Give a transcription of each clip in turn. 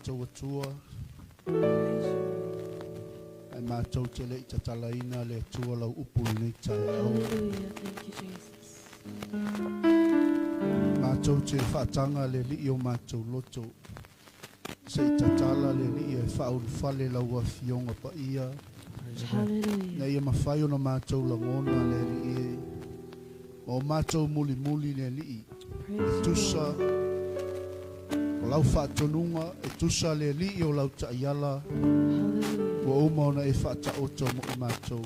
matou Atua, ae matou te le i tatalaina le Atua lau upu i lenei taeao. Hallelujah. Thank you, Jesus. Matou te faataga le Alii o matou loto, se i tatala le Alii e faaulufale lau Afioga paia, Hallelujah. ina ia mafai ona matou lagona le Alii e, ma o matou mulimuli le Alii, Praise e you, tusa Lord. o lau faatonuga, e tusa le Alii o lau taiala, Hallelujah. ua uma ona e faataoto mo i matou.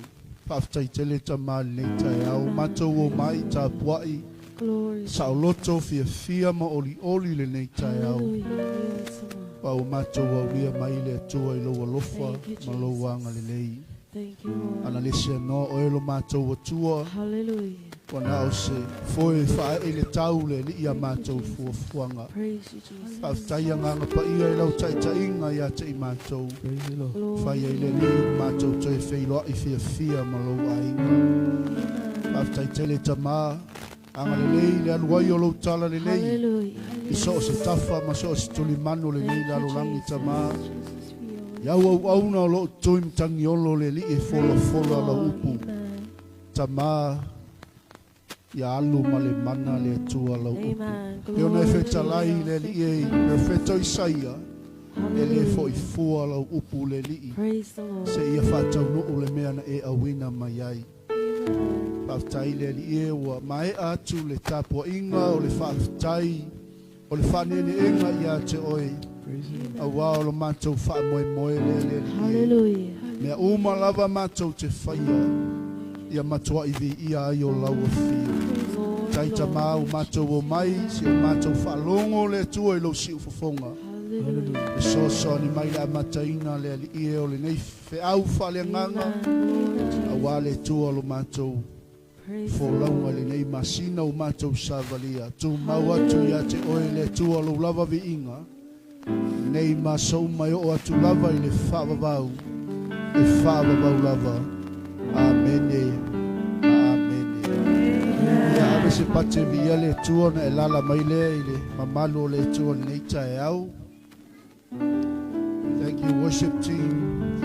Faafetai tele tamā i lenei taeao, Amen. matou o Praise mai the Lord. tapuai, Glory, saoloto Jesus. fiafia ma olioli lenei taeao. Hallelujah. Yes, Lord. Pa o matou aulia mai le Atua i lou alofa Thank you, ma lou Jesus. agalelei. Thank you, Lord. Ana lesi anoa oe lo matou Atua, Hallelujah. ua na o se foe faaee le tau le Alii a Thank you, matou Jesus. fuafuaga. Praise you, Jesus. Faafetai agaga paia i lau taitaiga ia te i matou. Praise the Lord. Glory, Fai ai le Lord. Alii matou toe feiloai fiafia ma lou aiga. Amen. Faafetai tele tamā, agalelei le alu ai o lou tala lelei. Hallelujah. I so o se tafa ma so o se tulimanu lenei Thank you, lalolagi tamā. Jesus. Jesus, we Ia auauauna o loo tui matangiolo le Alii e Praise the folafola lau Lord. upu. Amen. Tamā, ia alu ma le mana le Atua lau upu. Amen. E ona e Glory, fetalai le Jesus. Alii e profeto Isaia, e le Hallelujah. fo'i fua lau upu le Alii. Praise the Lord. Se ia faataunuu le mea na e auina mai ai. Amen. Faafetai le Alii e ua maea atu le tapuaiga o le faafetai o le faaneeneega ia te oe. Praise the Lord. Auā o lo matou faamoemoe lea le Alii e. Hallelujah. Mea uma lava matou te faia, ia matuai viia ai o lau afio. Glory, Tai tamā Lord. o matou o mai, si o matou faalogo le Atua i lou siufofoga. Hallelujah. E soasoani mai le amataina le Alii e o lenei feau faaleagaga, Amen. Glory, auā le Jesus. Atua o lo matou Praise the folauga Lord. lenei masina o matou savalia. Tumau atu ia te oe le Atua o lou lava viiga, nei maso uma e oo atu lava i le faavavau, e faavavau lava. Amene ma amene. Ia ave se pate viia le Atua na e lala mai lea i le mamalu o le Atua lenei taeao. Thank you, worship team.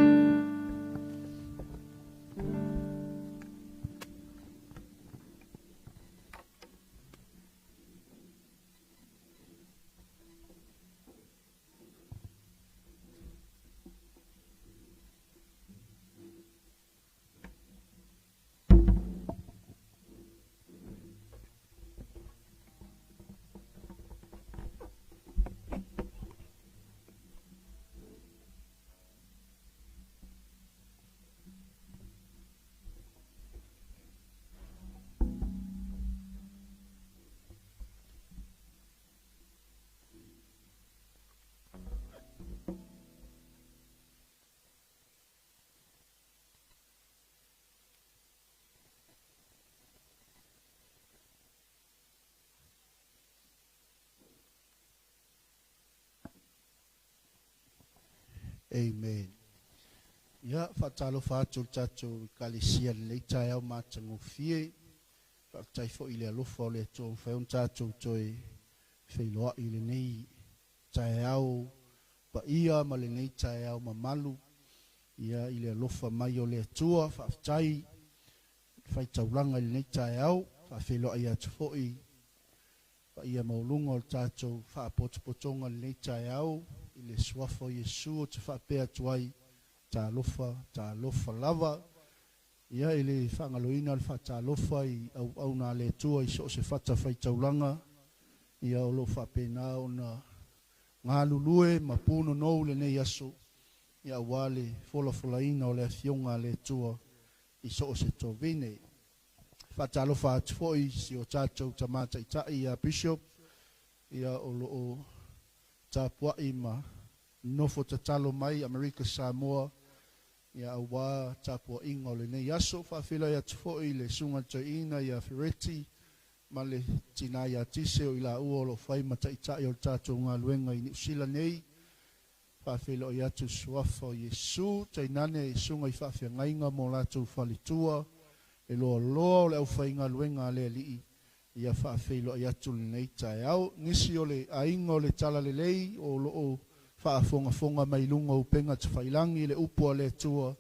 Amen. Ia, faatalofa atu le tatou ekalesia lenei taeao matagofie. Faafetai foi i le alofa o le Atua mafai ona tatou toe feiloai i lenei taeao paia ma lenei taeao mamalu. Ia, i le alofa mai o le Atua, faafetai faitaulaga i lenei taeao. Faafeiloai atu foi paia maualuga o le tatou faapotopotoga i lenei taeao i le suafa o Iesu o te faapea atu ai, talofa, talofa lava. Ia, i le faagaloina o le faatalofa i auauna a le Atua i so o se fata faitaulaga, ia o loo faapena ona galulue ma punonou lenei aso, ia auā le folafolaina o le afioga a le Atua i so o se tovine. Faatalofa atu foi si o tatou tamataitai ia Bishop, ia o loo tapuai ma nofo tatalo mai Amerika Samoa, ia auā tapuaiga o lenei aso. Faafeiloai atu foi le susuga i le toeaina ia Fereti ma le tinā ia Tise o i laua o loo fai ma taitai o le tatou galuega i Niu Sila nei. Faafeiloai atu suafa o Iesu, tainane susuga i faafeagaiga mo latou faletua, e loaloa o le aufaigaluega a le Alii, ia faafeiloai atu lenei taeao. Nisi o le aiga o le Talalelei o loo Faafogafoga mai luga o upega tafailagi le upu a le Atua,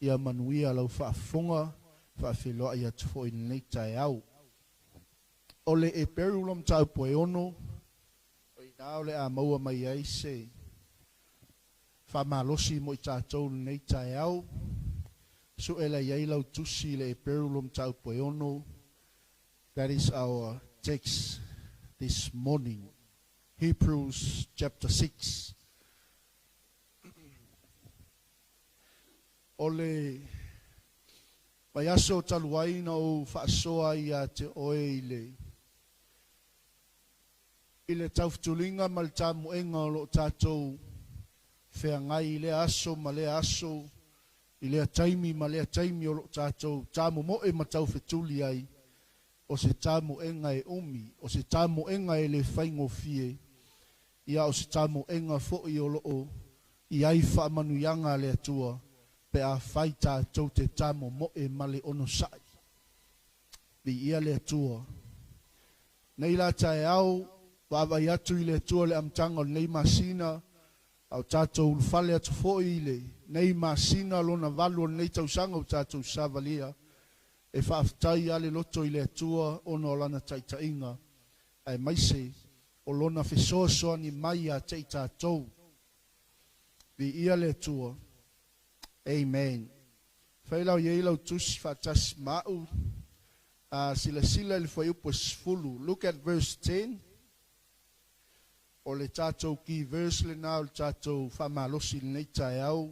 ia manuia lau faafofoga, faafeiloai atu foi i lenei taeao. O le Eperu lo mataupu e 6, o i ina o le a maua mai ai se faamalosi mo i tatou lenei taeao. Sue la iai lau tusi le Eperu lo mataupu e 6. That is our text this morning. Hebrews chapter 6. O le vaiaso talu ai na ou faasoa ia te oe i le taufetuliga ma le tamoega o loo tatou feagai i lea aso ma lea aso, i lea taimi ma lea taimi o loo tatou tamomoe ma taufetuli ai, o se tamoega e umi, o se tamoega e le faigofie, ia o se tamoega foi o loo i ai faamanuiaga a le Atua pe a fai tatou te tamomoe ma le onosai. Viia le Atua. Nei la taeao, vaavaai atu i le Atua le amataga o lenei masina, a o tatou ulufale atu foi i lenei masina lona 8 o lenei tausaga o tatou savalia, e faafetai a le loto i le Atua ona o lana taitaiga, aemaise o lona fesoasoani mai ia te i tatou. Viia le Atua. Amen. Fai lau iai lau tusi faatasi ma au, silasila i le fuaiupu e 10. Look at verse 10. O le tatou key verse lena o le tatou faamalosi i lenei taeao,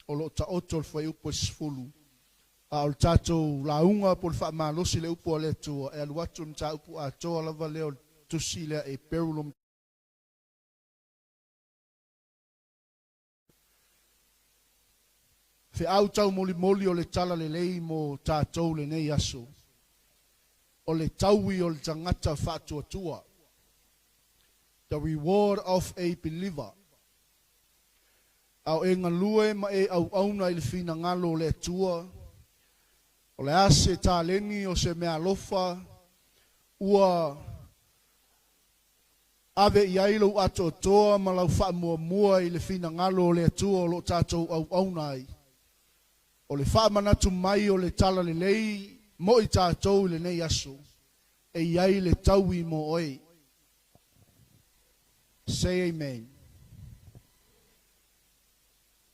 o loo taoto le fuaiupu e 10. A o le tatou lauga po le faamalosi le upu a le Atua, e alu atu le mataupu atoa lava lea o le tusi lea Eperu lo feau taumolimoli o le tala lelei mo tatou lenei aso. O le taui o le tagata faatuatua. The reward of a believer. A o e galue ma e auauna i le finagalo o le Atua, o le a se taleni o se meaalofa ua ave i ai lou atoatoa ma lau faamuamua i le finagalo o le Atua o loo tatou auauna ai. O le faamanatu mai o le tala lelei mo i tatou i lenei aso, e iai le taui mo oe. Say amen.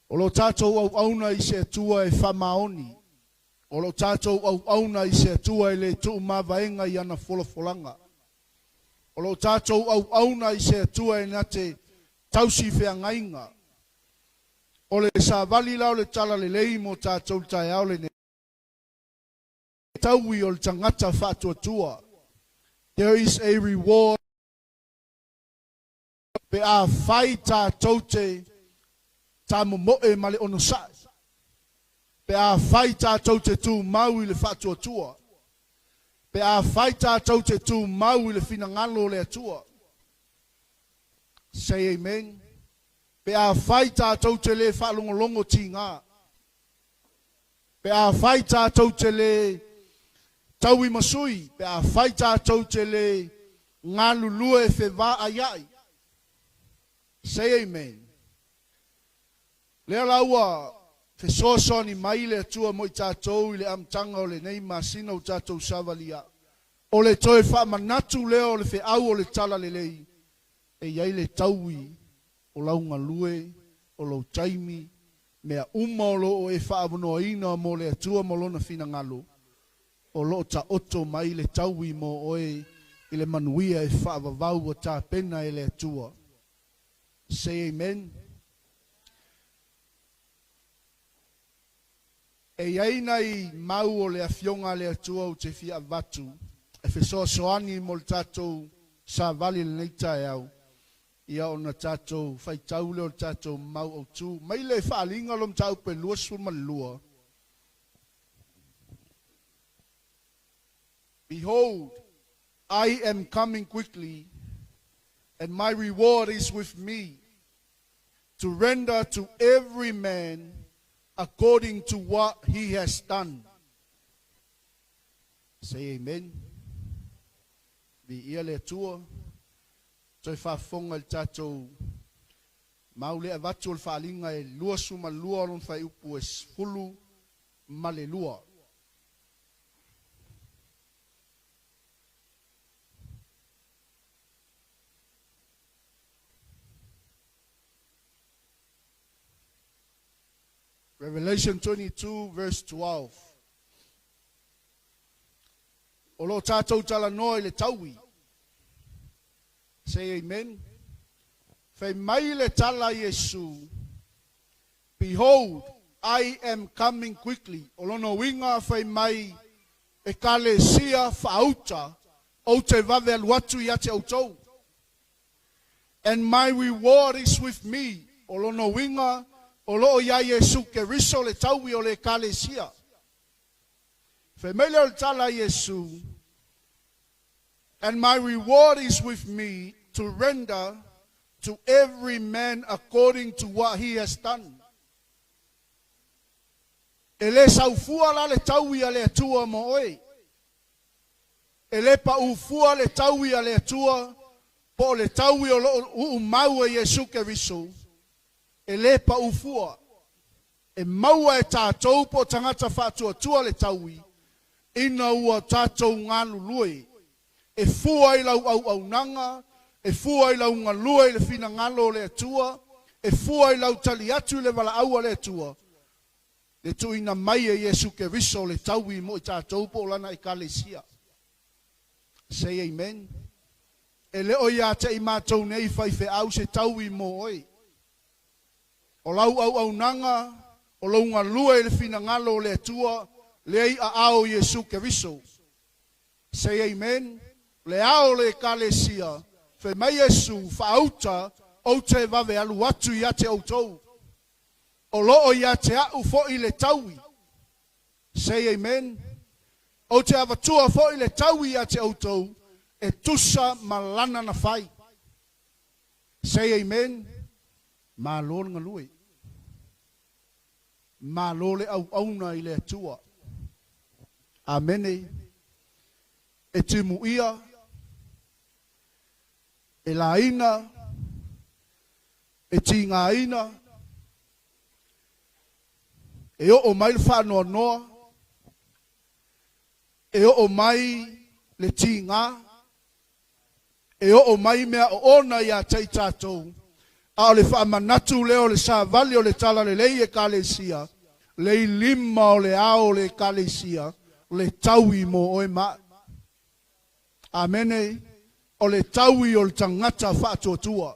O lo tatou auauna i se Atua e faamaoni. O lo tatou auauna i se Atua e le tuumavaega i ana folafolaga. O lo tatou auauna i se Atua e na te tausi feagaiga. O le savali la o le tala lelei mo tatou le taeao lenei. Taui o le tagata faatuatua. There is a reward pe a fai tatou te tamomoe ma le onosai. Pe a fai tatou te tumau i le faatuatua. Pe a fai tatou te tumau i le finagalo o le Atua. Say amen. Pe a fai tatou te le faalogologo tiga. Pe a fai tatou te le taui masui. Pe a fai tatou te le galulue fevaaiai. Say amen. Lea la ua fesoasoani mai le Atua mo i tatou i le amataga o lenei masina o tatou savalia. O le toe faamanatu lea o le feau o le tala lelei, e iai le taui o lau galue, o lou taimi, mea uma o loo e faavanoaina mo le Atua ma lona finagalo, o loo taoto mai le taui mo oe i le manuia e faavavau ua tapena e le Atua. Say amen. E iai nai mau o le afioga a le Atua ou te fia avatu e fesoasoani mo le tatou savali lenei taeao, ia ona tatou faitau lea o le tatou mau autu. Mai le Faaaliga lo mataupu e 22. Behold, I am coming quickly, and my reward is with me, to render to every man according to what he has done. Say amen. Viia le Atua. Toe faafofoga i le tatou Ma ua le avatu o le Faaaliga e 22 lona fuaiupu e 12. Revelation 22 verse 12. O lo o tatou talanoa i le taui. Say amen. Fai mai le tala a Iesu, Behold, I am coming quickly. O lona uiga fai mai Ekalesia faauta, ou te vave alu atu ia te outou. And my reward is with me. O lona uiga, o lo o iā Iesu Keriso le taui o le Ekalesia. Fai mai lea o le tala a Iesu, And my reward is with me to render to every man according to what he has done. E le saufua la le taui a le Atua mo oe. E le paʻu fua le taui a le Atua po o le taui o lo o uumau e Iesu Keriso. E le paʻu fua. E maua e tatou po o tagata faatuatua le taui ina ua tatou galulue. E fua i lau auaunaga, e fua i lau galue i le finagalo o le Atua, e fua i lau tali atu i le valaau a le Atua, le tuuina mai e Iesu Keriso le taui mo i tatou po o lana Ekalesia. Say amen. E le o ia te i matou nei faifeau se taui mo oe. O lau auaunaga, o lou galue i le finagalo o le Atua, lea i aao o Iesu Keriso. Say amen. Le ao o le Ekalesia, fai mai Iesu, faauta, ou te vave alu atu ia te outou. O lo o ia te au foi le taui. Say amen. Ou te avatua foi le taui ia te outou, e tusa ma lana na fai. Say amen. Malo le galue. Malo le auauna i le Atua. Amene. E timuia, e laina, e tigaina, e oo mai le faanoanoa, e oo mai le tiga, e oo mai mea oona ia te i tatou. A o le faamanatu lea o le savali o le talalelei Ekalesia, le i lima o le ao o le Ekalesia, le taui mo oe ma. Amene. O le taui o le tagata faatuatua.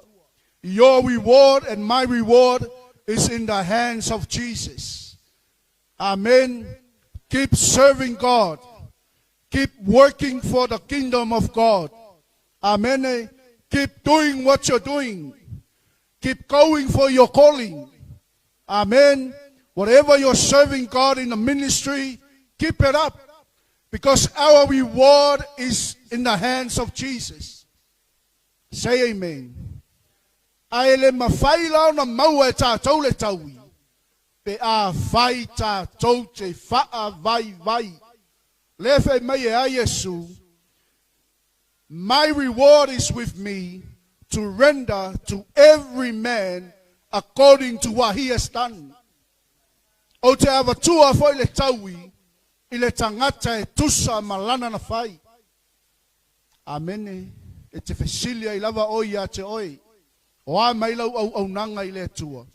Your reward and my reward is in the hands of Jesus. Amen. Keep serving God. Keep working for the kingdom of God. Amen. Keep doing what you're doing. Keep going for your calling. Amen. Whatever you're serving God in the ministry, keep it up. Because our reward is in the hands of Jesus. Say amen. Ae le mafai la ona maua e tatou le taui, pe afai tatou te faavaivai. Lea fai mai e a Iesu, My reward is with me to render to every man according to what he has done. Ou te avatua foi le taui i le tagata e tusa ma lana na fai. Amene. E te fesili ai lava oe ia te oe, o a mai lau auaunaga i le Atua?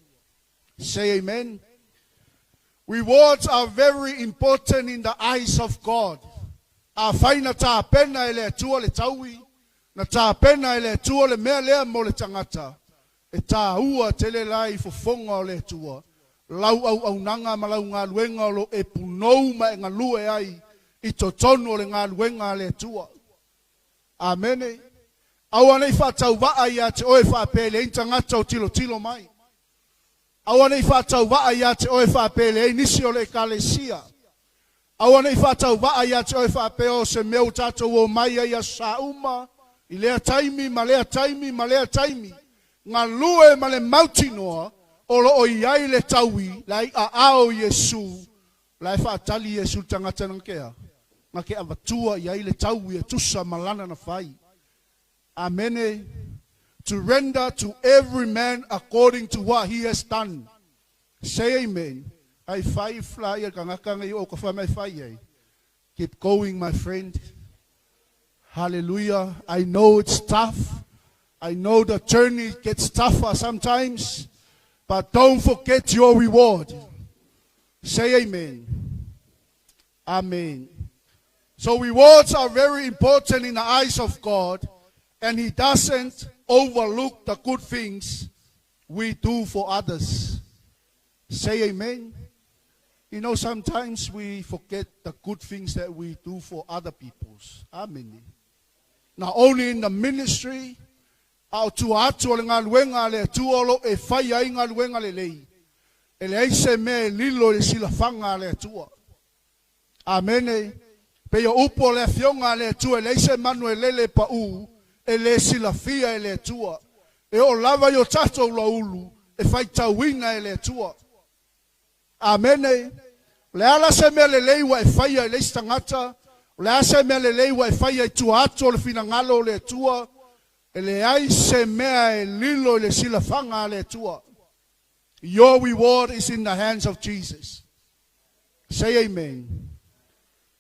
Say amen. Rewards are very important in the eyes of God. Afai na tapena e le Atua le taui, na tapena e le Atua le mea lea mo le tagata, e taua tele la i fofoga o le Atua lau auaunaga ma lau galuega o lo o e punou ma e galue ai i totonu o le galuega a le Atua. Amene. Aua ne i faatauvaa ia te oe faapea e leai ni tagata o tilotilo mai. Aua ne i faatauvaa ia te oe faapea e leai nisi o le Ekalesia. Aua ne i faatauvaa ia te oe faapea o se mea ua tatou omai ai i aso sa uma, i lea taimi ma lea taimi ma lea taimi. Galue ma le mautinoa o lo o i ai le taui la i aao o Iesu, la e faatali Iesu i le tagata na ke a, na ke avatua i ai le taui e tusa ma lana na fai. Amene. to render to every man according to what he has done. Say amen. Ai fai fly ia kangaka ngai o ka fa mai fai ai. Keep going, my friend. Hallelujah. I know it's tough. I know the journey gets tougher sometimes, but don't forget your reward. Say amen. Amen. So rewards are very important in the eyes of God, and He doesn't overlook the good things we do for others. Say amen. You know, sometimes we forget the good things that we do for other peoples. Amen. Not only in the ministry, a o tua atu o le galuega a le Atua o lo o e faia ai galuega lelei. E leai se mea e lilo i le silafaga a le Atua. Amene. Pei o upu o le Afioga a le Atua, e leai se manu e lele pau e le silafia e le Atua. E oo lava i o tatou laulu e faitauina e le Atua. Amene. O le a la se mea lelei ua e faia i le isi tagata? O le a se mea lelei ua e faia i tua atu o le finagalo o le Atua? E leai se mea e lilo i le silafaga a le Atua. Your reward is in the hands of Jesus. Say amen.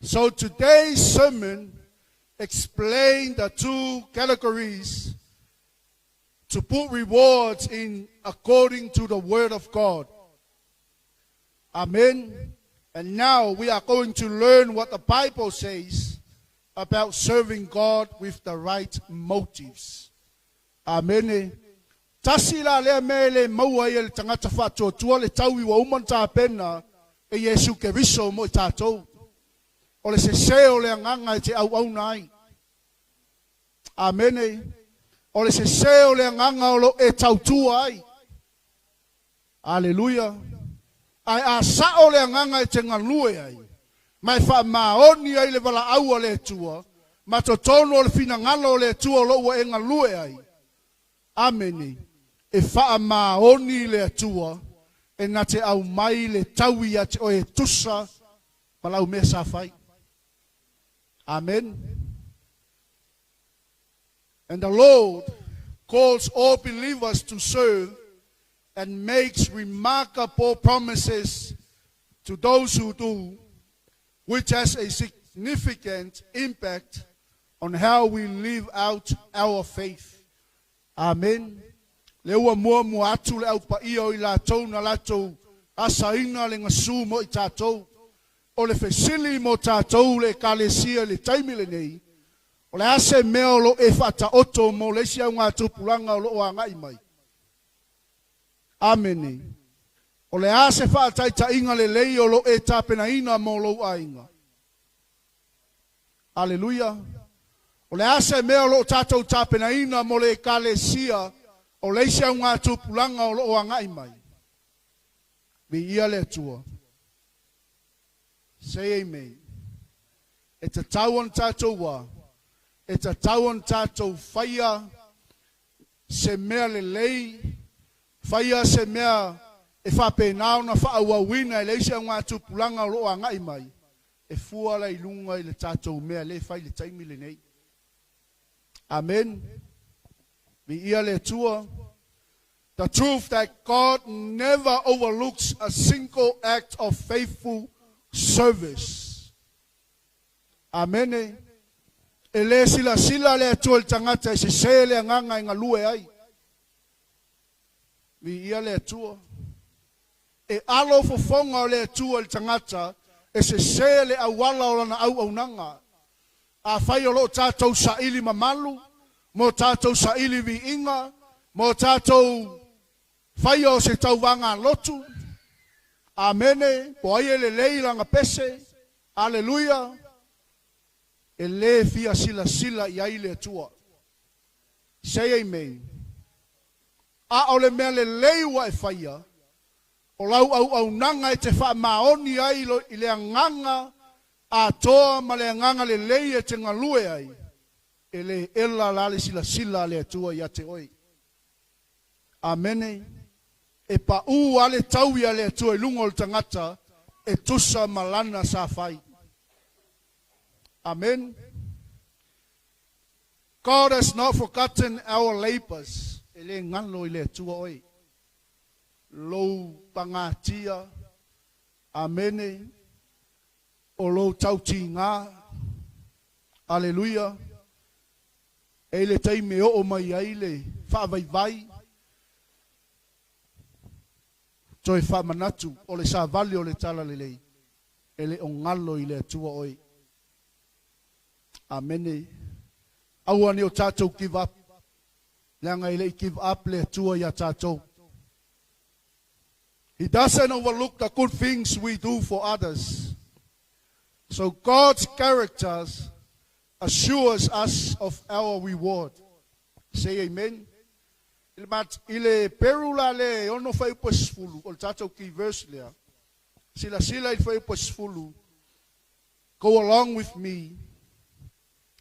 So today's sermon explained the two categories to put rewards in according to the word of God. Amen. And now we are going to learn what the Bible says about serving God with the right motives. Amene. Tasi la lea mea e le maua ai e le tagata faatuatua le taui ua uma ona tapena e Iesu Keriso mo i tatou. O le sese o le agaga e te auauna ai. Amene. O le sese o le agaga o lo o e tautua ai. Aleluia. Ae a sao le agaga e te galue ai, ma e faamaoni ai le valaau a le Atua, ma totonu o le finagalo o le Atua o lo o ua e galue ai. Amene. E faamaoni le Atua e na te aumai le taui ia te oe e tusa ma lau mea sa fai. Amen. And the Lord calls all believers to serve and makes remarkable promises to those who do, which has a significant impact on how we live out our faith. Amen. Lea ua muamua atu le Au Paia o i latou na latou asaina le gasu mo i tatou. O le fesili mo tatou le Ekalesia i le taimi lenei, o le a se mea o lo o e faataoto mo le isi augatupulaga o lo o agai mai? Amene. O le a se faataitaiga lelei o lo o e tapenaina mo lou aiga? Aleluia. O le a se mea o lo o tatou tapenaina mo le Ekalesia o le isi augatupulaga o lo o agai mai? Viia le Atua. Say amen. E tatau ona tatou ua, e tatau ona tatou faia se mea lelei, faia se mea e faapena ona faaauauina e le isi augatupulaga o lo o agai mai, e fua la i luga i le tatou mea lea e fai i le taimi lenei. Amen. Viia le Atua. The truth that God never overlooks a single act of faithful service. Amene. E le silasila le Atua i le tagata e sese le agaga e galue ai. Viia le Atua. E alo fofoga o le Atua i le tagata e sese le auala o lana auaunaga. Afai o lo o tatou saili mamalu, mo tatou saili viiga, mo tatou faia o se tauvaga lotu, amene, po o ai e lelei lana pese, aleluia, e le fia silasila i ai le Atua. Say amen. A o le mea lelei ua e faia, o lau auaunaga e te faamaoni ai i le agaga atoa ma le agaga lelei e te galue ai, e le ela la le silasila a le Atua ia te oe. Amene. E paū lava le taui a le Atua i luga o le tagata e tusa ma lana sa fai. Amen. God has not forgotten our labors. E le galo i le Atua oe. Lou pagatia, amene, o lou tautiga, aleluia, e i le taimi e oo mai ai le faavaivai, toe faamanatu o le savali o le talalelei, e le o galo i le Atua oe. Amene. Aua ne i o tatou give up, leaga e le i give up le Atua iā tatou. He doesn't overlook the good things we do for others. So God's character assures us of our reward. Say amen. I le Peru la le 6 fuaiupu e 10, o le tatou key verse lea. Silasila i le fuaiupu e 10. Go along with me.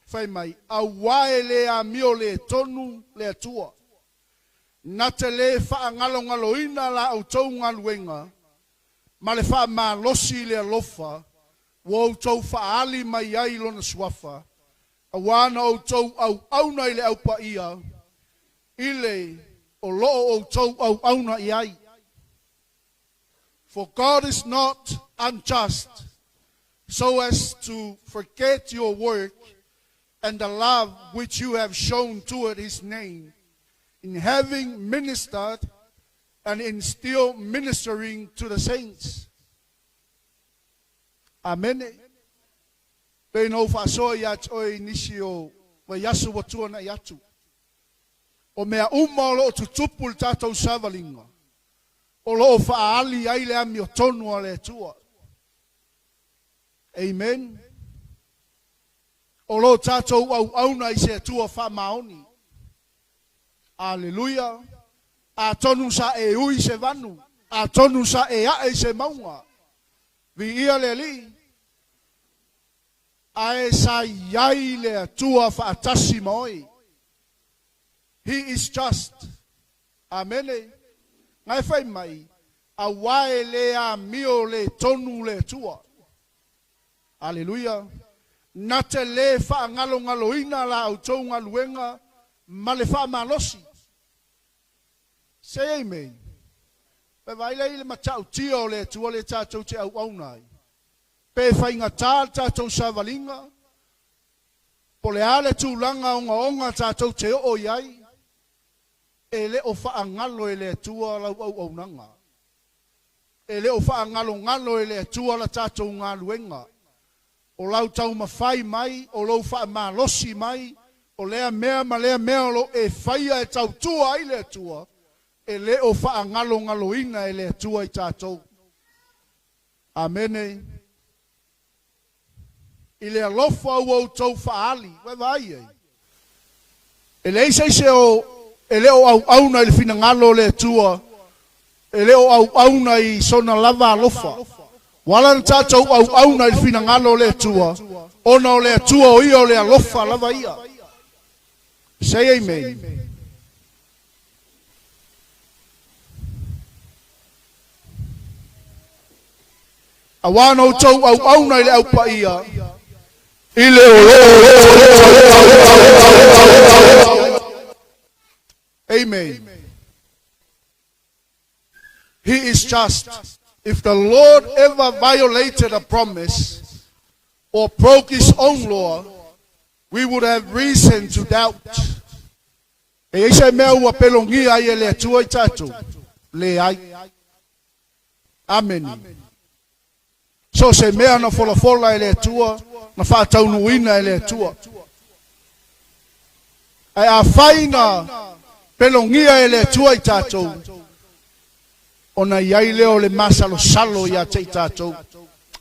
Fai mai, auā e le amio le tonu le Atua. Na te le faagalogaloina la outou galuega ma le faamalosi i le alofa ua outou faaali mai ai i lona suafa, auā na outou auauna i le Au Paia i le o lo o outou auauna i ai. For God is not unjust so as to forget your work and the love which you have shown toward his name in having ministered and in still ministering to the saints. Amene. Pei na ou faasoa ia te oe i nisi o vaiaso ua tuanai atu. O mea uma o lo o tutupu i le tatou savaliga, o lo o faaali ai le amiotonu a le Atua. Amen. O lo o tatou auauna i se Atua faamaoni. Aleluia. Atonu sa e ui i se vanu, atonu sa e ae i se mauga. Viia le Alii. Ae sa i ai le Atua faatasi ma oe. He is just. Amene. Na e fai mai, auā e le amio le tonu le Atua. Aleluia. Na te le faagalogaloina la outou galuega ma le faamalosi. Say amen. Pe vaai lea i le matautia o le Atua lea tatou te auauna ai. Pe faigata le tatou savaliga, po o le a le tulaga ogaoga tatou te oo i ai, e le o faagalo e le Atua lau auaunaga. E le o faagalogalo e le Atua la tatou galuega. O lau taumafai mai, o lou faamalosi mai, o lea mea ma lea mea o lo o e faia e tautua ai le Atua, e le o faagalogaloina e le Atua i tatou. Amene. I le alofa ua outou faaali, ua e vaai ai. E leai se isi o e le o auauna i le finagalo o le Atua, e le o auauna i sona lava alofa. Ua ala ona tatou auauna i le finagalo o le Atua, ona o le Atua o ia o le alofa lava ia. Say amen. Auā na outou auauna i le Au Paia i le Amen. He is just. If the Lord ever violated a promise or broke his own law, we would have reason to doubt. E i ai se mea ua pelogia ai e le Atua i tatou? Leai. Amene. So o se mea na folafola e le Atua, na faataunuuina e le Atua. Ae afai na pelogia e le Atua i tatou, ona i ai lea o le masalosalo ia te i tatou.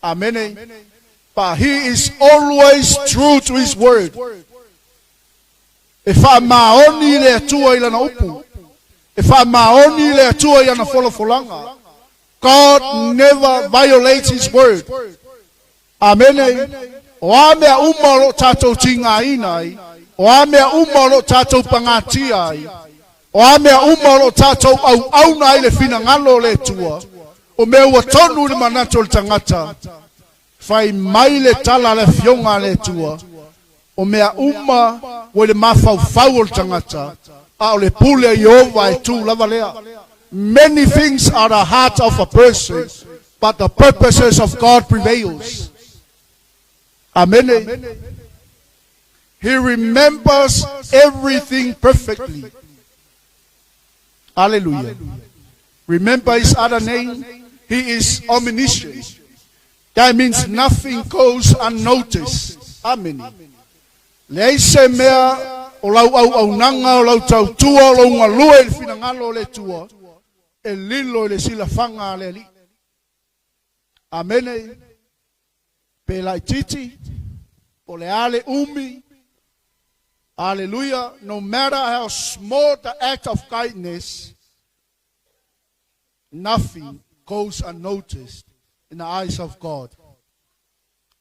Amene. But he is always true to his word. E faamaoni le Atua i Lana upu. E faamaoni le Atua i Ana folafolaga. God never violates His word. Amene. O a mea uma o lo o tatou tigaina ai, o a mea uma o lo o tatou pagatia ai, o a mea uma o lo o tatou auauna ai le finagalo o le Atua, o mea ua tonu i le manatu o le tagata, Fai mai le tala a le Afioga a le Atua, O mea uma ua i le mafaufau o le tagata, A o le pule a Ieova e tu lava lea. Many things are the heart of a person, but the purposes of God prevails. Amene. He remembers everything perfectly. Hallelujah. Remember his other name? He is omniscient. That means nothing goes unnoticed. Amene. Leai se mea o lau auaunaga, o lau tautua, o lou galue i le finagalo o le Atua, e lilo i le silafaga a le Alii. Amene. Pe laitiiti, po o le a le umi. Hallelujah. No matter how small the act of kindness, nothing goes unnoticed in the eyes of God.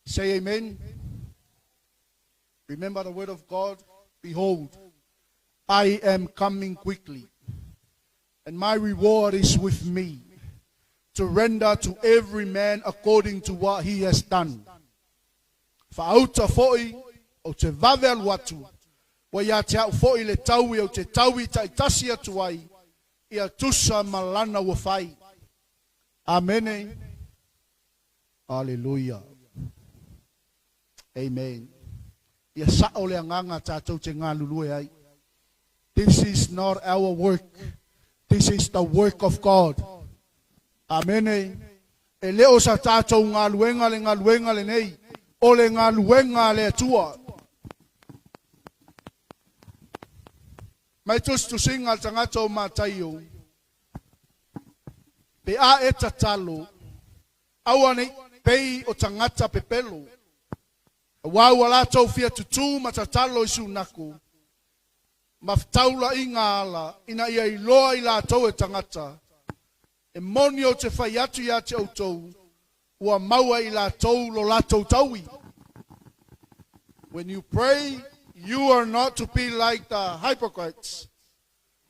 Say amen. Remember the word of God. Behold, I am coming quickly, and my reward is with me to render to every man according to what he has done. Faauta fo'i ou te vave alu atu, ua ia te au fo'i le taui ou te taui ta'itasi atu ai, ia tusa ma lana ua fai. Amene. Aleluia. Amen. Ia sa'o le agaga tatou te galulue ai. This is not our work. This is the work of God. Amene. E le o sa tatou galuega le galuega lenei. O le galuega a le Atua. Mai tusitusiga a le tagata o Mataio, Pe a e tatalo, aua ne i pei o tagata pepelo, aua ua latou fia tutū ma tatalo i sunaku, ma ftaula i ngā ala, ina ia iloa i latou e tagata, e moni ou te fai atu iā te outou, ua maua i latou lo latou taui. When you pray, you are not to be like the hypocrites,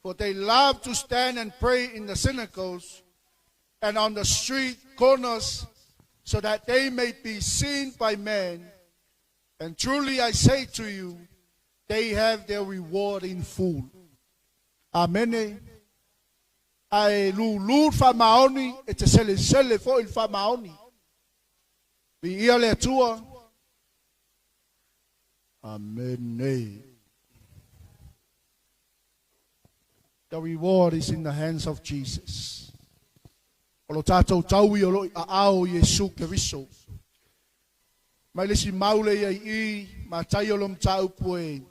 for they love to stand and pray in the synagogues and on the street corners so that they may be seen by men. And truly I say to you, they have their reward in full. Amene. Ae lūlū le faamaoni, e te selesele foi le faamaoni. Viia le Atua. Amene. The reward is in the hands of Jesus. O lo tatou taui o lo i aao o Iesu Keriso. Mai le isi mau le ia i i, Mataio lo mataupu e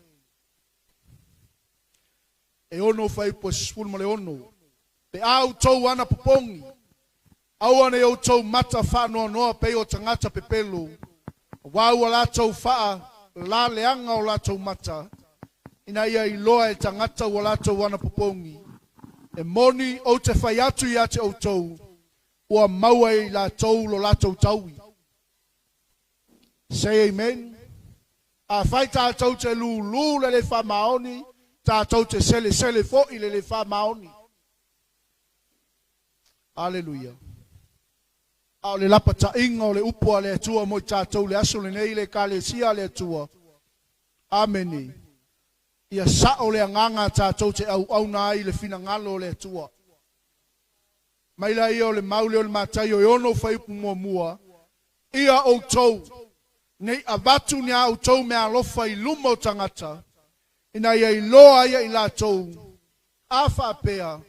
e ono fuaiupu e 16. Pe a outou ana popogi, aua nei outou mata faanoanoa pei o tagata pepelo, aua ua latou faa la leaga o latou mata, ina ia iloa e tagata ua latou ana popogi. E moni ou te fai atu ia te outou, ua maua e i latou lo latou taui. Say amen. Afai tatou te lūlū le le faamaoni, tatou te selesele fo'i le le faamaoni. Aleluia. A o le lapata'iga o le upu a le Atua mo i tatou le aso lenei i le Ekalesia a le Atua. Amene. Ia sa'o le agaga tatou te auauna ai i le finagalo o le Atua. Mai la ia o le mau lea o le Mataio e ono fuaiupu muamua, Ia outou, nei avatu ni a outou meaalofa i luma o tagata, ina ia iloa ai e i latou, a faapea,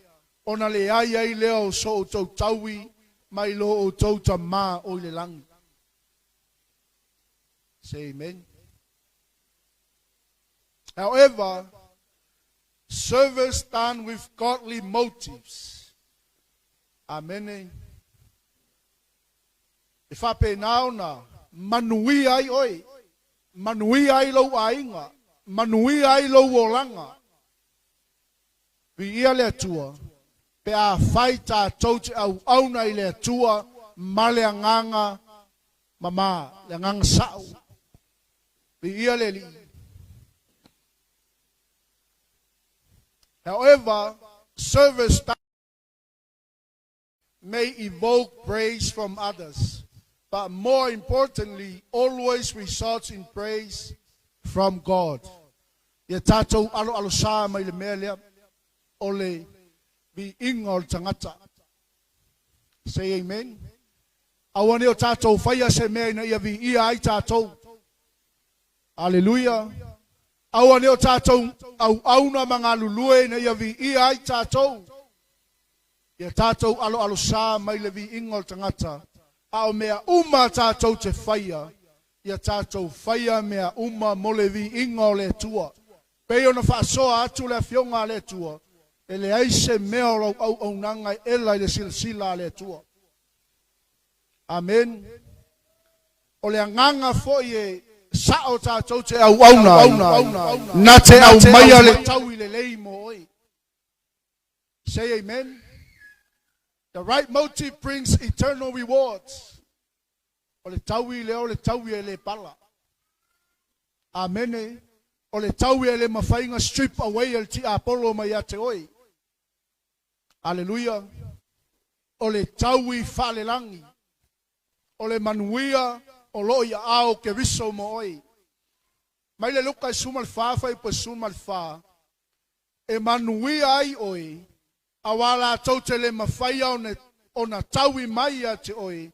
ona leai ai lea o so outou taui mai lo outou Tamā o i le lagi. Say amen. However, service done with godly motives. Amene. E faapena ona manuia ai oe, manuia ai lou aiga, manuia ai lou olaga. Viia le Atua, pe afai tatou te auauna i le Atua ma le agaga mama, le agaga sa'o. Viia le Alii. However, service may evoke praise from others, but more importantly, always results in praise from God. Ia tatou aloalosā mai le mea lea. O le viiga o le tagata. Say amen. Aua ne i o tatou faia se mea ina ia viia ai tatou. Aleluia. Aua ne i o tatou auauna ma galulue ina ia viia ai tatou. Ia tatou aloalosā mai le viiga o le tagata. A o mea uma tatou te faia, ia tatou faia mea uma mo le viiga o le Atua. Pei ona faasoa atu le afioga a le Atua, e leai se mea o lau auaunaga e ela i le silasila a le Atua. Amen. O le agaga foi e sa'o tatou te auauna ai, na te aumaia le taui lelei mo oe. Say amen. The right motive brings eternal rewards. O le taui lea o le taui e le pala. Amene. O le taui e le mafai ona strip away e le tiapolo mai ia te oe. Aleluia. O le taui faalelagi. O le manuia o loo i aao o Keriso mo oe. Mai le Luka 14 fuaiupu 14, e manuia ai oe, auā latou te le mafaia ona taui mai ia te oe,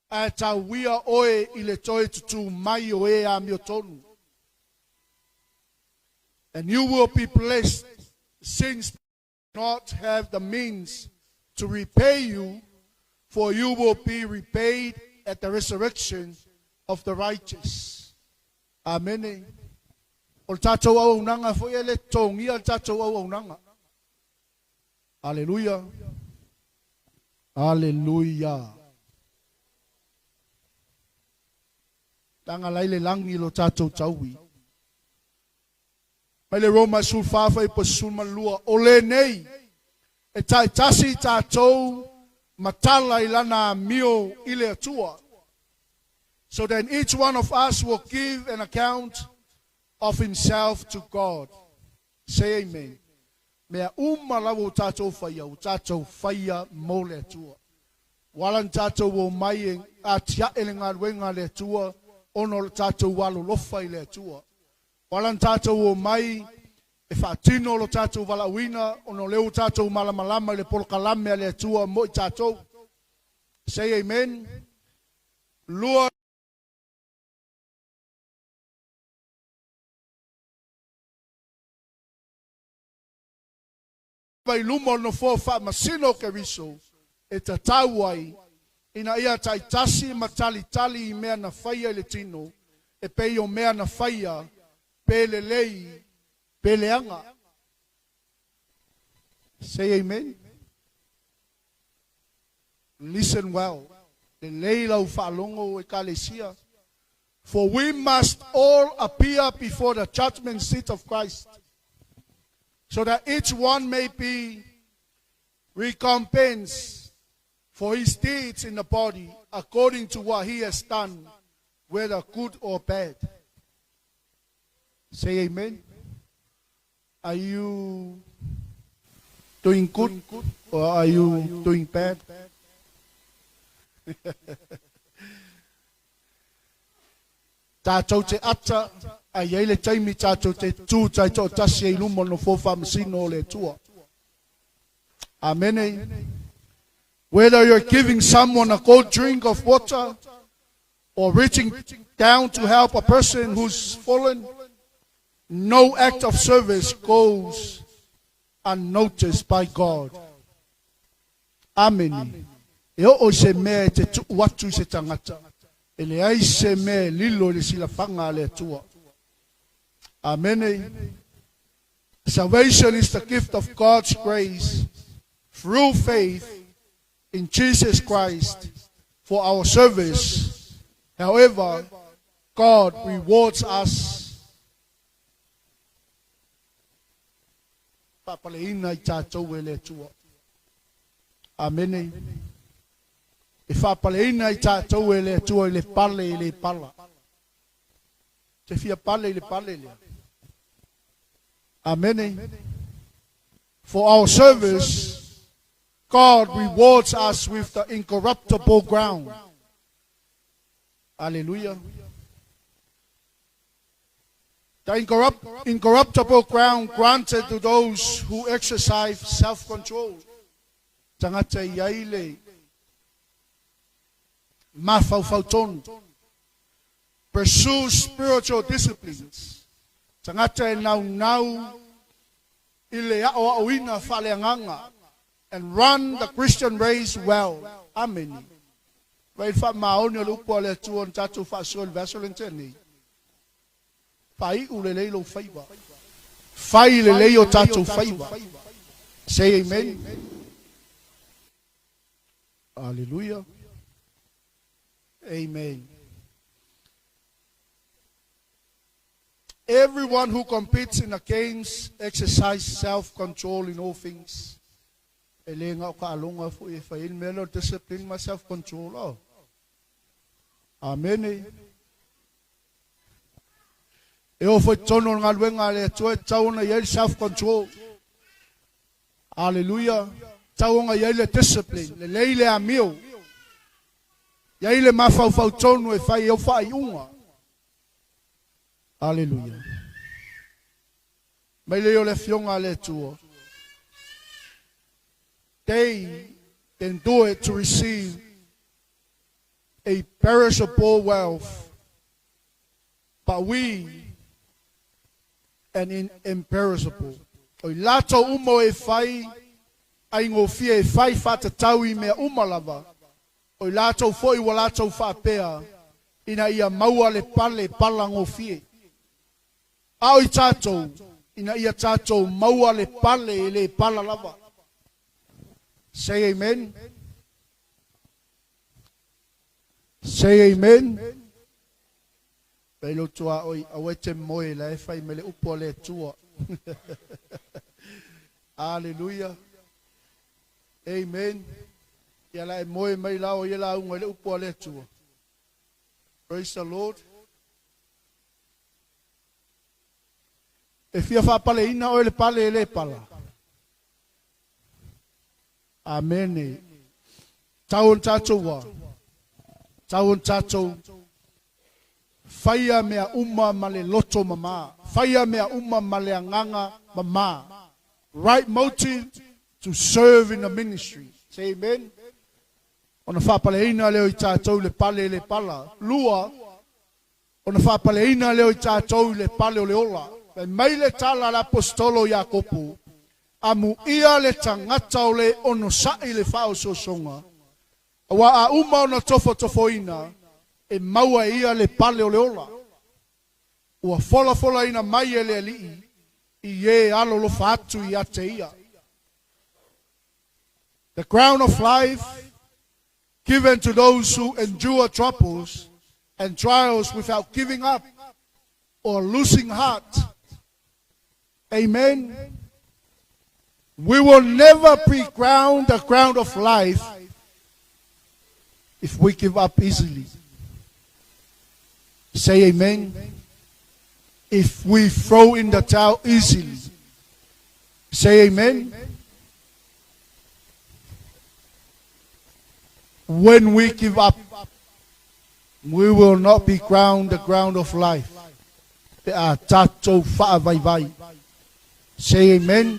ae tauia oe i le toe tutū mai o e amiotonu. And you will be blessed since not have the means to repay you, for you will be repaid at the resurrection of the righteous. Amene. O le tatou auaunaga foi e le totogia le tatou auaunaga. Aleluia. Aleluia. Leaga la i le lagi lo tatou taui. Mai le Roma 14 fuaiupu 12, o lenei e taitasi tatou matala i lana amio i le Atua. So then each one of us will give an account of himself to God. Say amen. Mea uma lava ua tatou faia, ua tatou faia mo le Atua. Ua ala ona tatou omai e atiae le galuega a le Atua ona o le tatou alolofa i le Atua. Ua ala ona tatou omai e faatino lo tatou valaauina ona o lea ua tatou malamalama i le polokalame a le Atua mo i tatou. Say amen. Lua i luma o le nofoa faamasino o Keriso e tatau ai ina ia taitasi ma talitali i mea na faia i le tino e pei o mea na faia pe lelei pe leaga. Say amen. Listen well. Lelei lau faalogo Ekalesia. For we must all appear before the judgment seat of Christ, so that each one may be recompensed for his deeds in the body according to what he has done, whether good or bad. Say amen. Are you doing good or are you doing bad? Tatou te ata, a i ai le taimi tatou te tū taitoatasi ai i luma o le Nofoa Faamasino o le Atua. Amene. Whether you're giving someone a cold drink of water or reaching down to help a person who's fallen, no act of service goes unnoticed by God. Amene. E oo i se mea e te tuu atu i se tagata, e leai se mea e lilo i le silafaga a le Atua. Amene. Salvation is the gift of God's grace through faith in Jesus Christ for our service. However, God rewards us faapaleina i tatou e le Atua. Amene. E faapaleina i tatou e le Atua i le pale e le pala. Te fia pale i le pale lea. Amene. For our service, God rewards us with the incorruptible crown. Aleluia. The incorruptible crown granted to those who exercise self-control. Tagata e i ai le mafaufau tonu. Pursue spiritual disciplines. Tagata e naunau i le aoaoina faaleagaga. And run the Christian race well. Ameni. Vai faamaoni o le upu a le Atua na tatou faasoa i le vaiaso lea na tea nei. Faaiu lelei lou faiva. Fai lelei o tatou faiva. Say amen. Hallelujah. Amen. Everyone who competes in the games exercise self-control in all things. E le na o taaloga foi e fai ai le mea lea o discipline ma self-control. Oh. Amene. E oo foi i totonu o le galuega a le Atua e tatau ona i ai le self-control. Aleluia. Tatau ona i ai le discipline, lelei le amio. I ai le mafaufau tonu e fai ai au faaiuga. Aleluia. Mai lea o le Afioga a le Atua. They can do it to receive a perishable wealth, but we an imperishable. O i latou uma o e fai aigofie e fai faatatau i mea uma lava, o i latou foi ua latou faapea ina ia maua le pale palagofie. A o i tatou, ina ia tatou maua le pale e le pala lava. Say amen. Say amen. Fai lou tuaoi, aua e te moe la e fai mai le upu a le Atua. Aleluia. Amen. Ia la e moe mai la o ia lauga i le upu a le Atua. Praise the Lord. E fia faapaleina oe le pale e le pala. Amene. Tau ona tatou ua. Tau ona tatou faia mea uma ma le loto mama. Faia mea uma ma le agaga mama. Right motive to serve in the ministry. Say amen. Ona faapaleina lea o i tatou i le pale e le pala. Lua, ona faapaleina lea o i tatou i le pale o le ola. Fai mai le tala a le Aposetolo o Iakopo, Amuia le tagata o le onosai le faaosoosoga, aua a uma ona tofotofoina, e maua e ia le pale o le ola. Ua folafolaina mai e le Alii i e alolofa atu ia te ia. The crown of life given to those who endure troubles and trials without giving up or losing heart. Amen. We will never be crowned the crown of life if we give up easily. Say amen. If we throw in the towel easily. Say amen. When we give up, we will not be crowned the ground of life. Pe a tatou faavaivai. Say amen.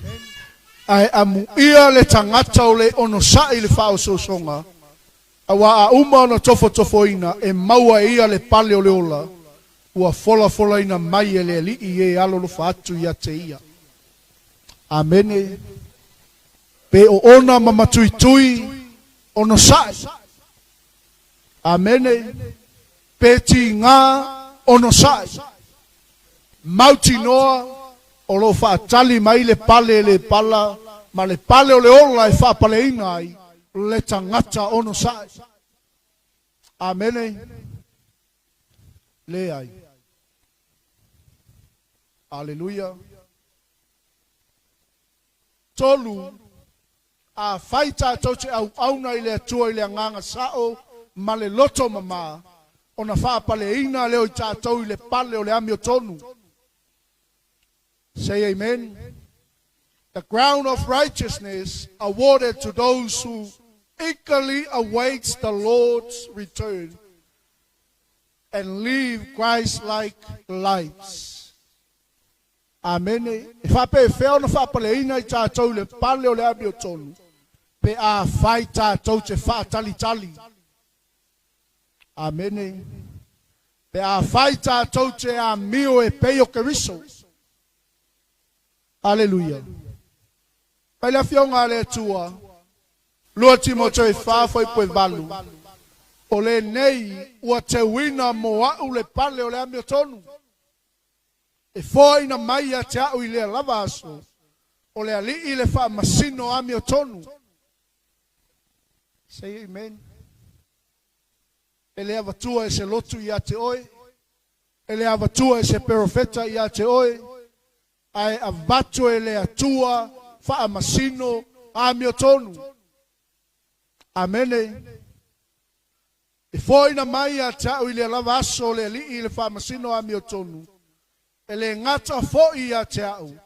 Ae amuia le tagata o le onosai i le faaosoosoga, aua a uma ona tofotofoina e maua e ia le pale o le ola, ua folafolaina mai e le Alii e alolofa atu ia te ia. Amene. Pe o ona ma matuitui onosai. Amene. Pe tigā onosai. Mautinoa o lo o faatali mai le pale e le pala ma le pale o le ola e faapaleina ai le tagata onosai. Amene. Leai. Aleluia. Tolu, Afai tatou te auauna i le Atua i le agaga sao ma le loto mama, ona faapaleina lea o i tatou i le pale o le amiotonu. Say amen. The crown of righteousness awarded to those who eagerly awaits the Lord's return and live Christ-like lives. Amene. E faapefea ona faapaleina i tatou i le pale o le amiotonu pe afai tatou te faatalitali. Amene. Pe afai tatou te amio e pei o Keriso. Aleluia. Mai le afioga a le Atua, 2 Timoteo 4:8, o lenei ua teuina mo a'u le pale o le amiotonu, e foaina mai ia te a'u i lea lava aso, o le Alii le faamasino amiotonu. Say amen. E le avatua e se lotu ia te oe, e le avatua e se perofeta ia te oe, ae avatu e le Atua faamasino amiotonu. Amene. E foaina mai ia te a'u i lea lava aso o le Alii le faamasino amiotonu, e le gata fo'i ia te a'u,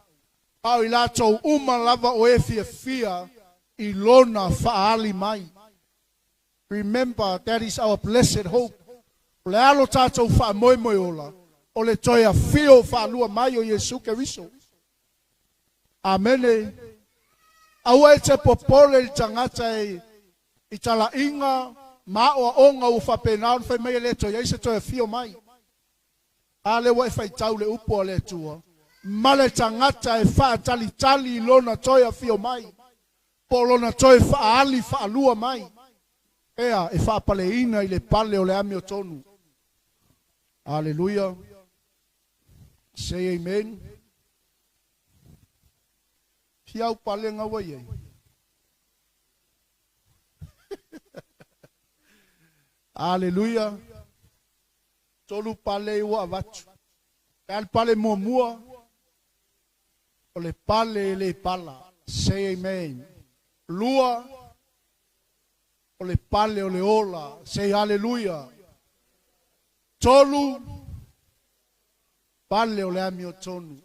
a o i latou uma lava o e fiafia i lona faaali mai. Remember, that is our blessed hope. O le alo tatou faamoemoe ola, o le toe afio faalua mai o Iesu Keriso. Amene. Aua e te popole i tagata e i talaiga ma aoaoga ua faapena ona fai mai e le toe ai se toe afio mai. A le ua e faitau le upu a le Atua, ma le tagata e faatalitali i lona toe afio mai, po o lona toe faaali faalua mai, ea e faapaleina i le pale o le amiotonu. Aleluia. Say amen. Fia au palega ua i ai. Aleluia. Tolu pale ua avatu. E ale pale muamua, o le pale e le pala. Say amen. Lua, o le pale o le ola. Say hallelujah. Tolu, pale o le amiotonu.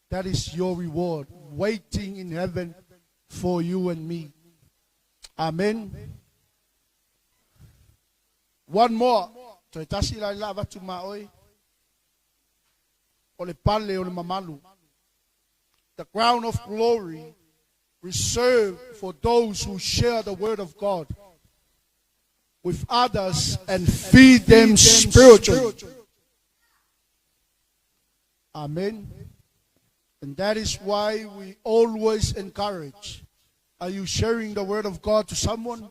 That is your reward, waiting in heaven for you and me. Amen. One more. Toe tasi la la avatu ma oe. O le pale o le mamalu. The crown of glory reserved for those who share the word of God with others and feed them spiritually. Amen. And that is why we always encourage. Are you sharing the word of God to someone?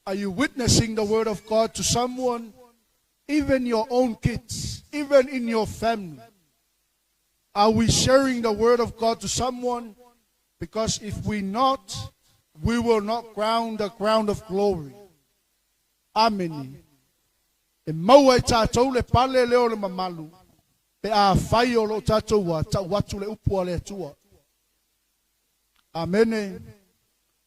Are you witnessing the word of God to someone? Even your own kids, even in your family. Are we sharing the word of God to someone? Because if we not, we will not crown the crown of glory. Amene. E maua e tatou le pale lea o le mamalu, pe afai o loo tatou ua tau atu le upu a le Atua. Amene.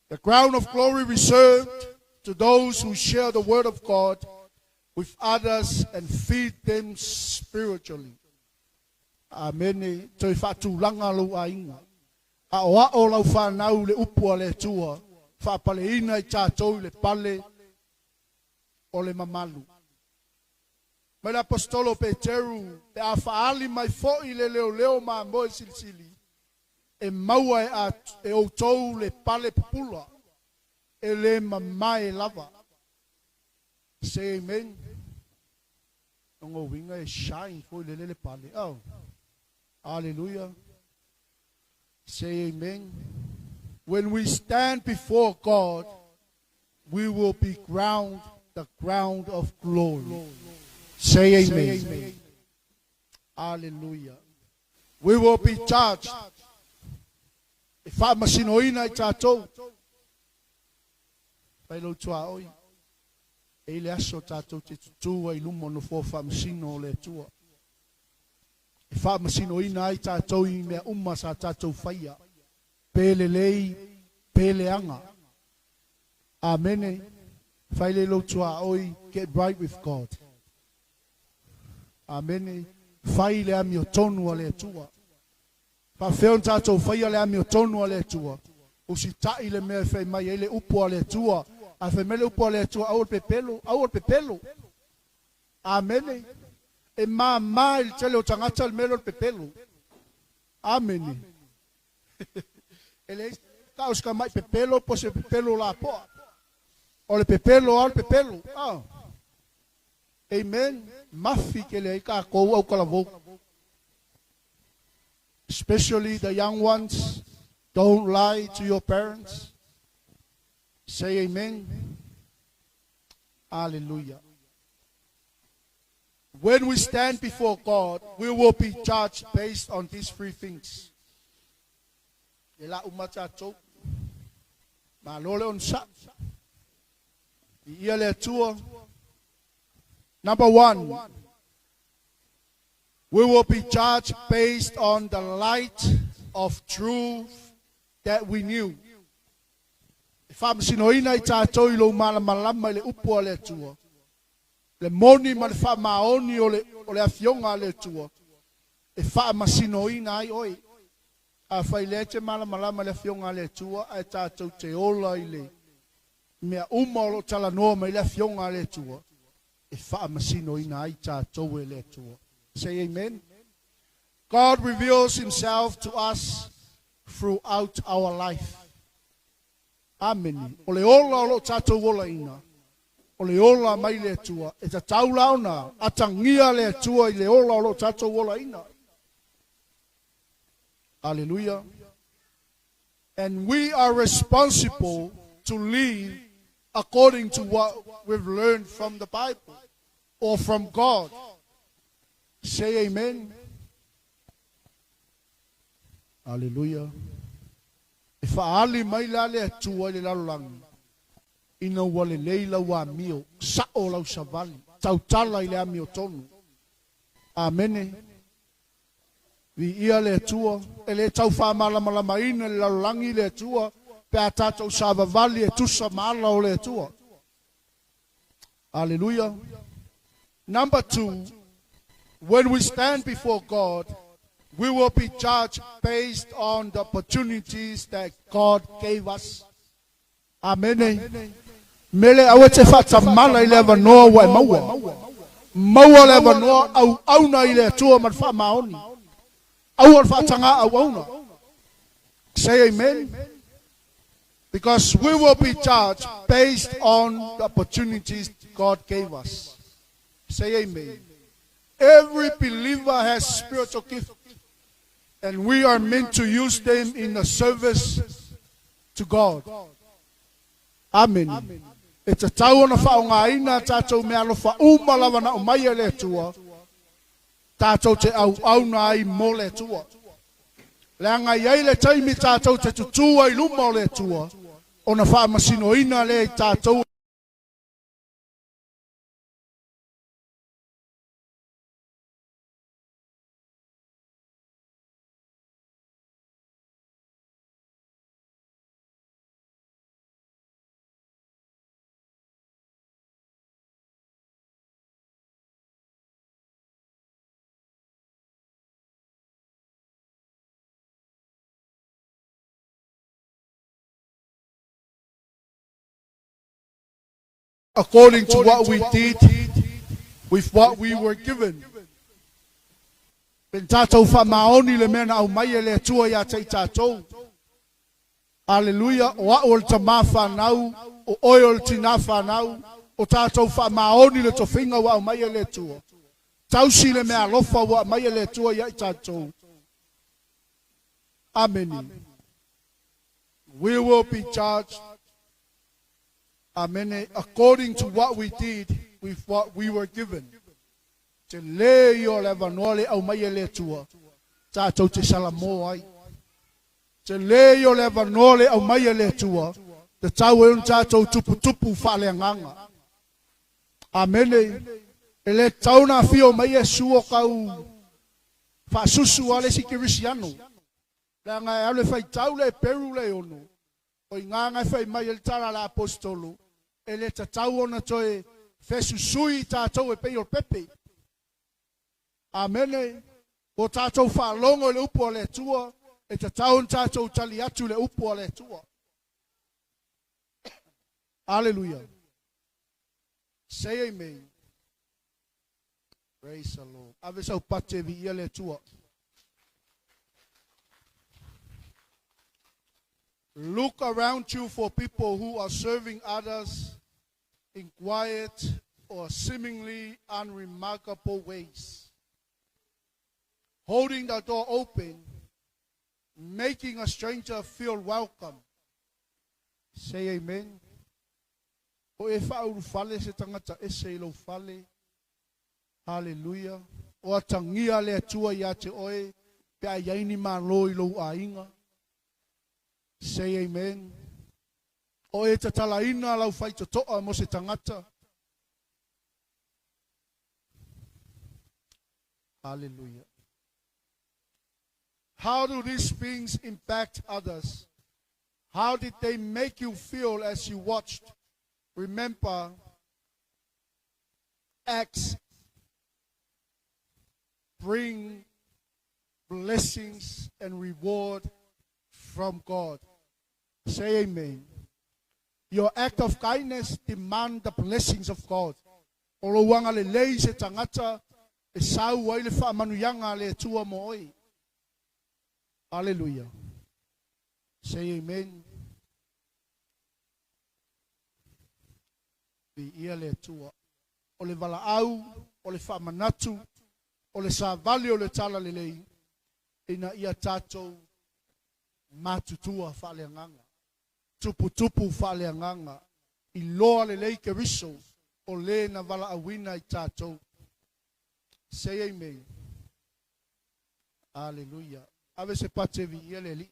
The crown of glory reserved to those who share the word of God with others and feed them spiritually. Amene. Toe faatulaga lou aiga. A o ao lau whanau le upu a le Atua, faapaleina i tatou i le pale o le mamalu. Mai le apostolo Peteru, pe a faaali mai fo'i le leoleo mamoe silisili, e maua e, a, e outou le pale pupula, e le mamae lava. Say amen. Ongo winga e shine foi le lele pale. Oh. Hallelujah. Say amen. When we stand before God, we will be crowned the crown of glory. Say amen. Hallelujah. We will be judged. E faamasinoina i tatou. Fai lou tuaoi. E i le aso tatou te tutū ai i luma o nofoa faamasino o le Atua. E faamasinoina ai tatou i mea uma sa tatou faia. Pe lelei, pe leaga. Amene. Fai le lou tuaoi, get right with God. Amene. Fai le amiotonu a le Atua. Faafefea ona tatou faia le amiotonu a le Atua. Usitai le mea e fai mai ai le upu a le Atua. A fai mai le upu a le Atua, aua le pepelo, aua le pepelo. Amene. E māmā i le tele o tagata le mea lea o le pepelo. Amene. E leai tau o se tamai pepelo po o se pepelo lapoa. O le pepelo lava o le pepelo. Ah. Amen. Mafi tele ai tatou autalavou. Especially the young ones, don't lie to your parents. Say amen. Hallelujah. When we stand before God, we will be judged based on these three things. E la uma tatou. Malo le onosai. Viia le Atua. Number one, we will be judged based on the light of truth that we knew. E faamasinoina ai tatou i lou malamalama i le upu a le Atua. Le moni ma le faamaoni o le, o le Afioga a le Atua e faamasinoina ai oe. Afai lea e te malamalama i le Afioga a le Atua ae tatou te ola i le mea uma o lo o talanoa mai le Afioga a le Atua, e faamasinoina ai tatou e le Atua. Say amen. God reveals himself to us throughout our life. Amene. O le ola o lo o tatou olaina, o le ola mai le Atua. E tatau la ona atagia le Atua i le ola o lo o tatou olaina. Hallelujah. And we are responsible to live according to what we've learned from the Bible or from God. Say amen. Hallelujah. E faaali mai la le Atua i le lalolagi ina ua lelei lau amio, sao lau savali, tautala i le amiotonu. Amene. Viia le Atua, e le tau faamalamalamaina e le lalolagi le Atua pe a tatou savavali e tusa ma ala o le Atua. Hallelujah. Number two, when we stand before God, we will be judged based on the opportunities that God gave us. Amene. Mele aua e te faatamala i le avanoa ua e maua. Maua le avanoa auauna i le Atua ma le faamaoni. Aua le faatagā auauna. Say amen. Because we will be judged based on the opportunities God gave us. Say amen. Every believer has spiritual gift, and we are meant to use them in the service to God. Amene. E tatau ona faaaogaina a tatou meaalofa uma lava na aumai e le Atua, tatou te auauna ai mo le Atua. Leaga e i ai le taimi tatou te tutū ai i luma o le Atua, ona faamasinoina lea i tatou according to what we did with what we were given. Pe na tatou faamaoni le mea na aumai e le Atua ia te i tatou. Aleluia, o a'u o le tamā fanau, o oe o le tinā fanau, o tatou faamaoni le tofiga ua aumai e le Atua. Tausi le meaalofa ua aumai e le Atua ia i tatou. Amene. We will be judged, amene, according to what we did with what we were given. Tele ia o le avanoa le aumai e le Atua, tatou te salamo ai. Tele ia o le avanoa le aumai e le Atua, tatau ai ona tatou tuputupu faaleagaga. Amene. E le tatau ona afio mai Iesu o tau faasusu a le isi kerisiano. Leaga e alu e faitau le Heperu le ono, o i gā na e fai mai ai le tala a le aposetolo, e le tatau ona toe fesusui i tatou e pei o le pepe. Amene. Ua tatou faalogo i le upu a le Atua, e tatau ona tatou tali atu i le upu a le Atua. Aleluia. Say amen. Praise the Lord. Ave sau pate viia le Atua. Look around you for people who are serving others in quiet or seemingly unremarkable ways. Holding the door open, making a stranger feel welcome. Say amen. O e faaulufale se tagata ese i lou fale. Haleluia. O atagia le Atua ia te oe pe a i ai ni malo i lou aiga. Say amen. O e tatalaina lau faitotoa mo se tagata. Hallelujah. How do these things impact others? How did they make you feel as you watched? Remember, acts bring blessings and reward from God. Say amen. Your act of kindness demand the blessings of God. O lou agalelei i se tagata e sau ai le faamanuiaga a le Atua mo oe. Hallelujah. Say amen. Viia le Atua. O le valaau, o le faamanatu, o le savali o le talalelei ina ia tatou matutua faaleagaga, tuputupu faaleagaga, iloa lelei Keriso o le na valaauina i tatou. Say amen. Aleluia. Ave se pate viia le Alii.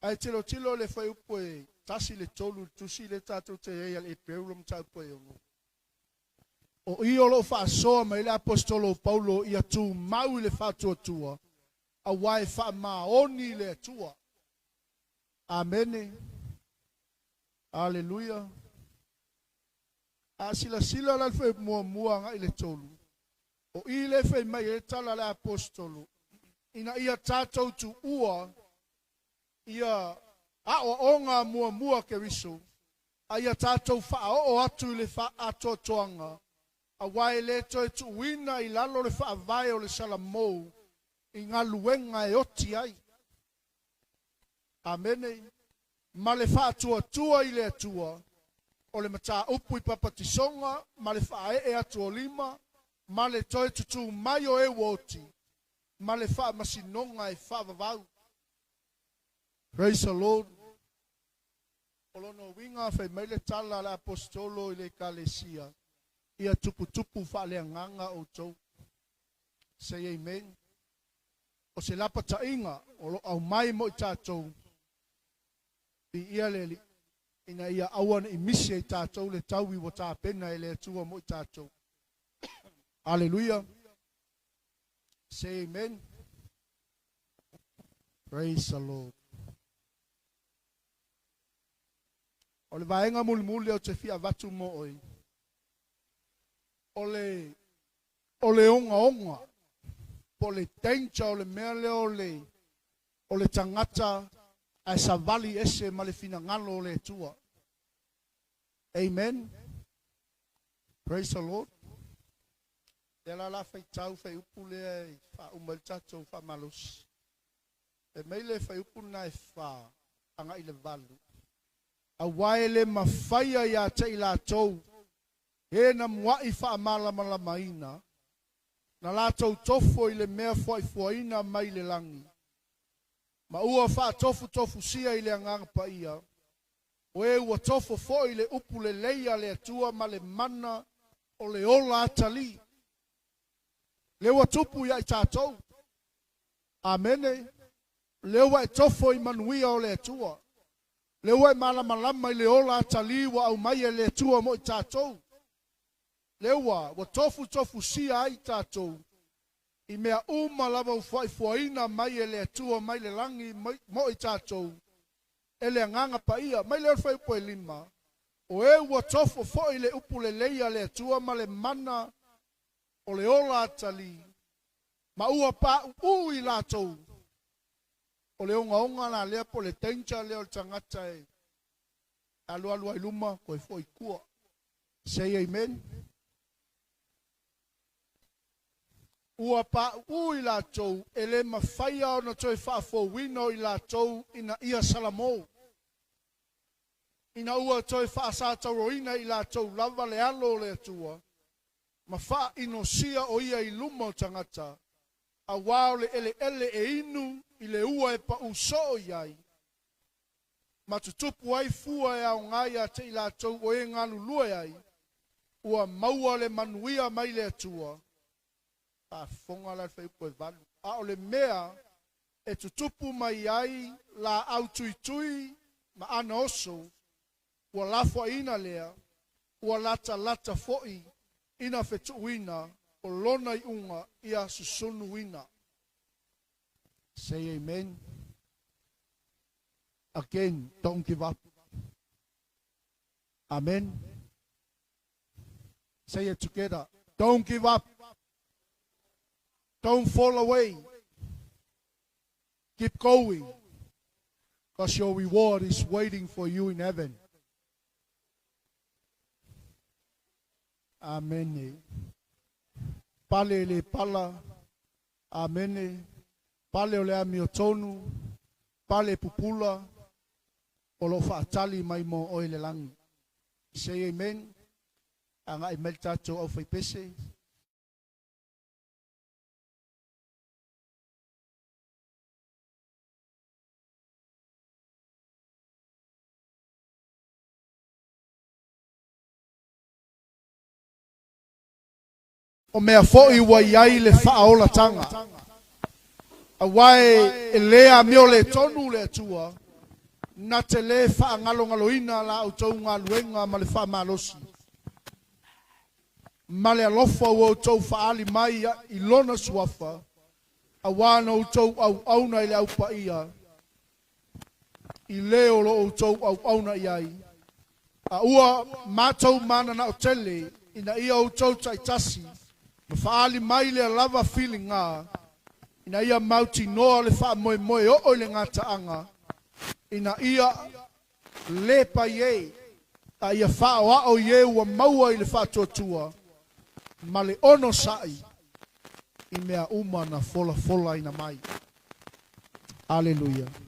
Ae tilotilo i le fuaiupu e 1 i le 3 i le tusi lea tatou te i ai a le Eperu le mataupu e 6. O i o lo o faasoa mai ai le Aposetolo o Paulo ia tumau i le faatuatua, aua e faamaoni i le Atua. Amene. Aleluia. A silasila la i le fuaiupu muamua agai i le 3, o i lea e fai mai ai le tala a le Aposetolo, ina ia tatou tuua ia aoaoga muamua a Keriso, a ia tatou faaoo atu i le faaatoatoaga, aua e le toe tuuina i lalo le faavae o le salamou i galuega e oti ai. Amene. Ma le faatuatua i le Atua, o le mataupu i papatisoga ma le faaee atu o lima, ma le toe tutū mai o e ua oti, ma le faamasinoga e faavavau. Praise the Lord. O lona uiga, fai mai le tala a le Aposetolo i le Ekalesia, Ia tuputupu faaleagaga outou. Say amen. O se lapataiga o lo o aumai mo i tatou, viia le Alii, ina ia aua ne i misi e i tatou le taui ua tapena e le Atua mo i tatou. Aleluia. Say amen. Praise the Lord. O le vaega mulimuli ou te fia avatu mo oe, o le, o le ogaoga, po o le danger o le mea lea o le, o le tagata ae savali ese ma le finagalo o le Atua. Amen. Praise the Lord. Lea la la faitau faiupu lea e faauma ai le tatou faamalosi. E mai le fuaiupu lena e fa agai i le valu. Aua e le mafaia ia te i latou e na muaʻi faamalamalamaina, na latou tofo i le mea fuaifuaina mai le lagi, ma ua faatofutofusia i le Agaga Paia, o e ua tofo foi i le upu lelei a le Atua ma le mana o le ola atalii, lea ua tupu ia i tatou. Amene. Lea ua e tofo i manuia o le Atua. Lea ua e malamalama i le ola atalii ua aumai e le Atua mo i tatou. Lea ua, ua tofutofusia ai tatou i mea uma lava ua fuaifuaina mai e le Atua mai le lagi mo i tatou e le Agaga Paia. Mai lea o le fuaiupu e lima, O e ua tofo foi i le upu lelei a le Atua ma le mana o le ola atalii, ma ua paʻuʻu i latou. O le ogaoga la lea po o le danger lea o le tagata e alualu ai luma toe foi i tua. Say amen. Ua paʻuʻu i latou, e lē mafaia ona toe faafouina o i latou ina ia salamo. Ina ua toe faasatauroina i latou lava le alo o le Atua, ma faainosia o ia i luma o tagata, auā o le eleele e inu i le ua e paʻū soo i ai, ma tutupu ai fua e aogā ia te i latou o e galulue ai, ua maua le manuia mai le Atua. Faafofoga la le fuaiupu e 8. A o le mea e tutupu mai ai laau tuitui ma ana oso, ua lafoaiina lea, ua latalata foi ina fetuuina o lona iuga ia susunuina. Say amen. Again, don't give up. Amen. Say it together. Don't give up. Don't fall away. Keep going. Because your reward is waiting for you in heaven. Amen. Pale le pala. Amen. Pale o le amiotonu. Pale pupula. O lo faatali mai mo oe le lagi. Say amen. Agai mai le tatou aufaipese. O mea foi ua i ai le faaolataga. Auā e lē amio lē tonu le Atua, na te lē faagalogaloina la outou galuega ma le faamalosi, ma le alofa ua outou faaali mai i Lona Suafa, auā na outou auauna i le Au Paia, i lē o lo outou auauna i ai. A ua matou mananao tele ina ia outou taitasi ma faaali mai lea lava filiga, ina ia mautinoa le faamoemoe oo i le gataaga, ina ia lē pai e, a ia faaoao i e ua maua i le faatuatua ma le onosaʻi i mea uma na folafolaina mai. Aleluia.